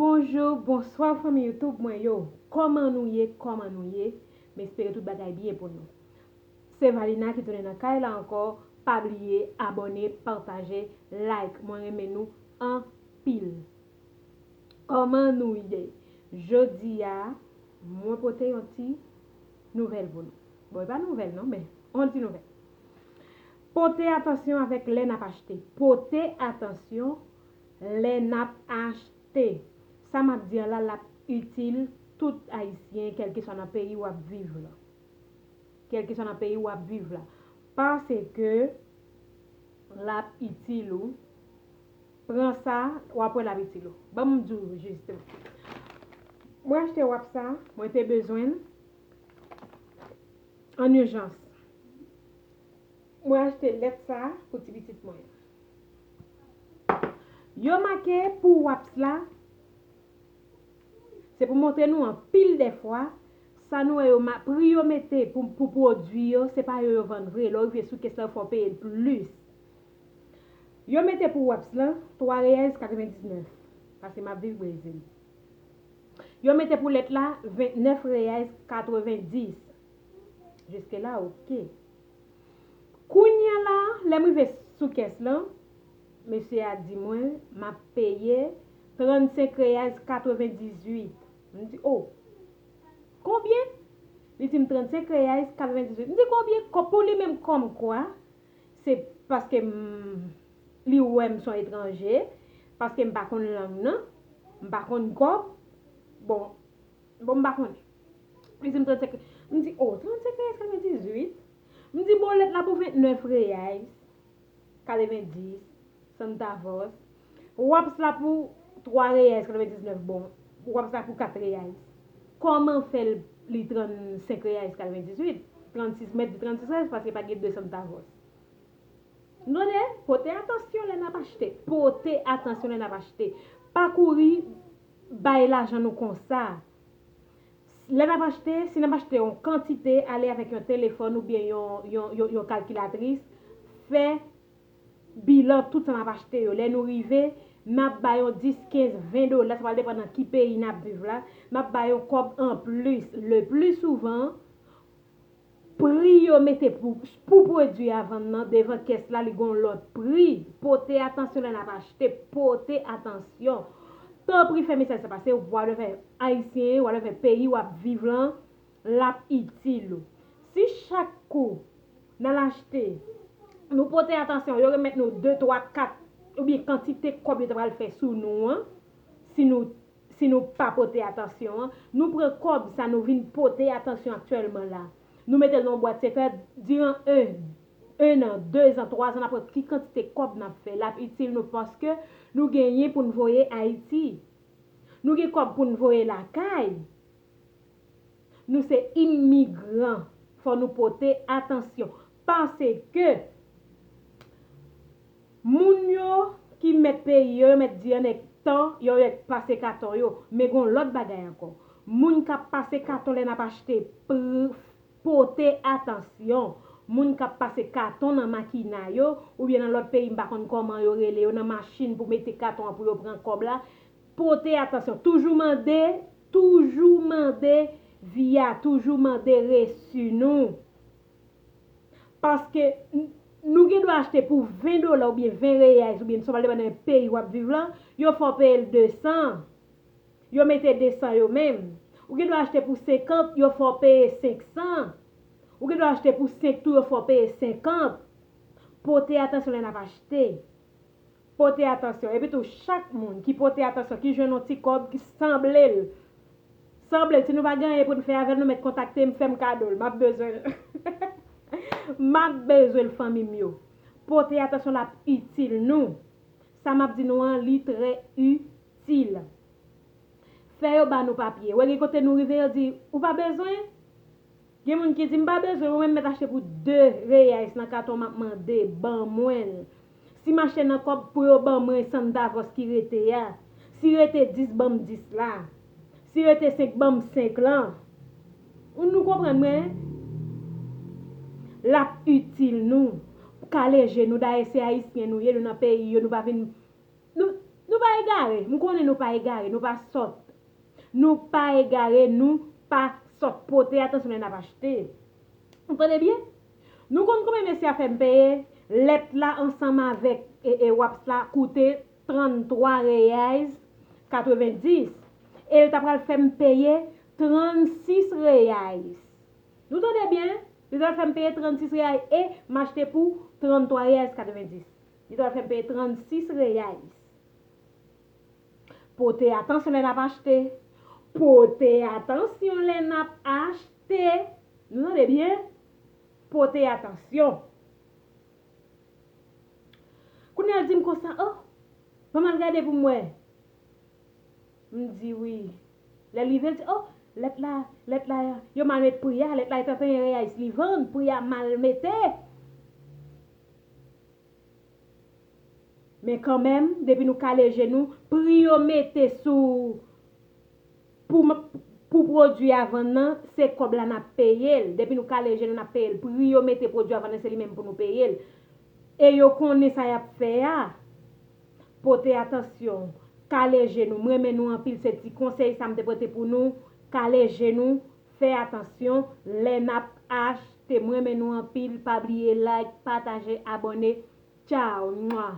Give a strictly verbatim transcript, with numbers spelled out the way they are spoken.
Bonjou, bonswa fanmi YouTube mwen yo. Kòman nou ye? Kòman nou ye? M espere tout bagay byen pou nou. Se Valina ki tounen nan kay la ankò. Pa bliye abòne, pataje, like. Mwen renmen nou anpil. Kòman nou ye? Jodi a, mwen pote yon ti nouvèl pou nou. Bon, e pa nouvèl non, men yon ti nouvèl. Pote atansyon avèk lè n ap achte. Pote atansyon lè n ap achte. Sa m ap di an la, l ap itil tout Ayisyen, kèlkeswa nan peyi w ap viv la. Kèlkeswa nan peyi w ap viv la. Paske l ap itil ou. Pran sa, w ap wè l ap itil ou. Ban m di w jisteman. Mwen achte wrap sa, mwen te bezwen l an ijans. Mwen achte lèt sa pou ti pitit mwen an. Yo make pou wraps la, se pou montre nou anpil dèfwa, sa nou wè yo ma-, pri yo mete pou, pou pwodui yo, se pa yo yo vann vre. Lè w rive sou kès la, yo fè w peye l plis. Yo mete pou wraps lan twa reais katrevendiznèf, paske m ap viv Brezil. Yo mete pou lèt la ventnèf reais katrevendis. Jiske la, oke. Kounye a la, lè m rive sou kès lan, mesye a di mwen, m ap peye trannsenk reais katrevendizuit. M di, o, konbyen? Li di m trannsenk reais katrevendizuit. M di, konbyen? Kò-, pou li menm kòmkwa, se paske m, li wè m se yon etranje, paske m pa konn lang nan, m pa konn kòb. Bon, bon, m pa konnen. Li di m trannsenk. M di, o, trannsenk reais katrevendizuit. M di, bon, lèt la pou ventnèf reais katrevendis, santavos. Wraps la pou twa reais katrevendiznèf, bon, wraps la pou kat reais. Kòman fè l, li trannsenk reais katrevendizuit? Trannsis, mèt di trannsis reais, paske pa gen de santavos. Nou tande? Pote atansyon lè n ap achte. Pote atansyon lè n ap achte. Pa kouri bay lajan nou konsa. Lè n ap achte, si n ap achte yon kantite, ale avèk yon telefòn oubyen yon, yon, yon, yon kalkilatris, fè bilan tout sa n ap achte yo. Lè nou rive, n ap bay yon dis, kenz, ven dola, sa pral depann nan ki peyi n ap viv la, n ap bay yon kòb anplis. Le pli souvan, pri yo mete pou, pou pwodui a vann nan devan kès la, li gon lòt pri. Pote atansyon lè n ap achte, pote atansyon. Tanpri fè mesaj sa pase, whatever ayisyen, whatever peyi w ap viv lan, l ap itil ou. Si chak kou n al achte, nou pote atansyon, yo remèt nou de, twa, kat, oubyen kantite kòb yo ta pral fè sou nou an, si nou, si nou pa pote atansyon an, nou pran kòb sa nou vin pote atansyon aktyèlman la. Nou mete l nan yon bwat sekrè, diran en, en an, de zan, twa zan, n ap wè ki kantite kòb n ap fè. L ap itil nou paske nou genyen pou n voye Ayiti. Nou gen kòb pou n voye lakay. Nou se imigran. Fò nou pote atansyon. Paske moun yo ki mèt peyi yo, yo mèt di an nèg tan, yo mèt pase katon yo. Men gon lòt bagay ankò. Moun k ap pase katon lè n ap achte, pr-, pote atansyon. Moun k ap pase katon nan makina yo, oubyen nan lòt peyi, m pa konn kòman yo rele yo, nan machin pou mete katon an pou yo pran kòb la, pote atansyon. Toujou mande, toujou mande via, toujou mande resi nou. Paske n-, nou gen dwa achte pou ven dola oubyen ven reais oubyen sa pral depann nan peyi w ap viv lan, yo fè w peye l de san. Yo mete de san yo menm. Ou gen dwa achte pou senkant, yo fè w peye senk san. Ou gen dwa achte pou senk tou, yo fè w peye senkant. Pote atansyon lè n ap achte. Pote atansyon. Epitou, chak moun ki pote atansyon, ki jwenn yon ti kòb, ki sanble l, sanble l, si nou pa gen anyen pou n fè avè l, nou mèt kontakte m, fè m kado l. M ap bezwen l. M ap bezwen l, fanmi m yo. Pote atansyon, l ap itil nou. Sa m ap di nou an, li trè itil. Fè yo ba nou papye. Wè gen kote nou rive, yo di, ou pa bezwen? Gen moun ki di, m pa bezwen, mwen menm mèt achte pou de reais nan katon m ap mande, ban mwen l. Si m achte nan kòb pou yo ban mwen santavos ki rete a. Si rete dis, ban m dis la. Si rete senk, ban m senk lan. Nou konprann mwen? L ap itil nou. Kale je nou, dayè se ayisyen nou ye, nou nan peyi yo, nou pa vin, nou, Nou pa egare, m konnen nou pa egare, nou pa sòt. Nou pa egare, nou pa sòt. Pote atansyon lè n ap achte. Ou tande byen? Nou konn konbyen mesye a fè m peye? Lèt la ansanm avèk e, e waps la koute tranntwa reais katrevendis. E l ta pral fè m peye trannsis reais. Nou tande byen? Li ta fè m peye trannsis reais e m achte pou tranntwa reais katrevendis. Li ta fè m peye trannsis reais. Pote atansyon lè n ap achte. Pote atansyon lè n ap achte. Nou tande byen? Pote atansyon. Kounye a l di m konsa, oh, ban m al gade pou m wè. M di wi. Lè l rive, l di, oh, lèt la, lèt la, yo mal met pri a, lèt la e trannteyen reais li vann, pri a mal mete. Men kanmenm, depi nou kale je nou, pri yo mete sou pou, pou pwodui a vann nan, se kòb la n ap peye l. Depi nou kale je nou, n ap peye l. Pri yo mete pwodui a vann nan, se li menm pou nou peye l. E yo konnen sa y ap fè a. Pote atansyon. Kale je nou. M renmen nou anpil. Se ti konsèy sa m te pote pou nou. Kale je nou. Fè atansyon lè n ap achte. M renmen nou anpil. Pa bliye like, pataje, abòne. Tchao. Mwa.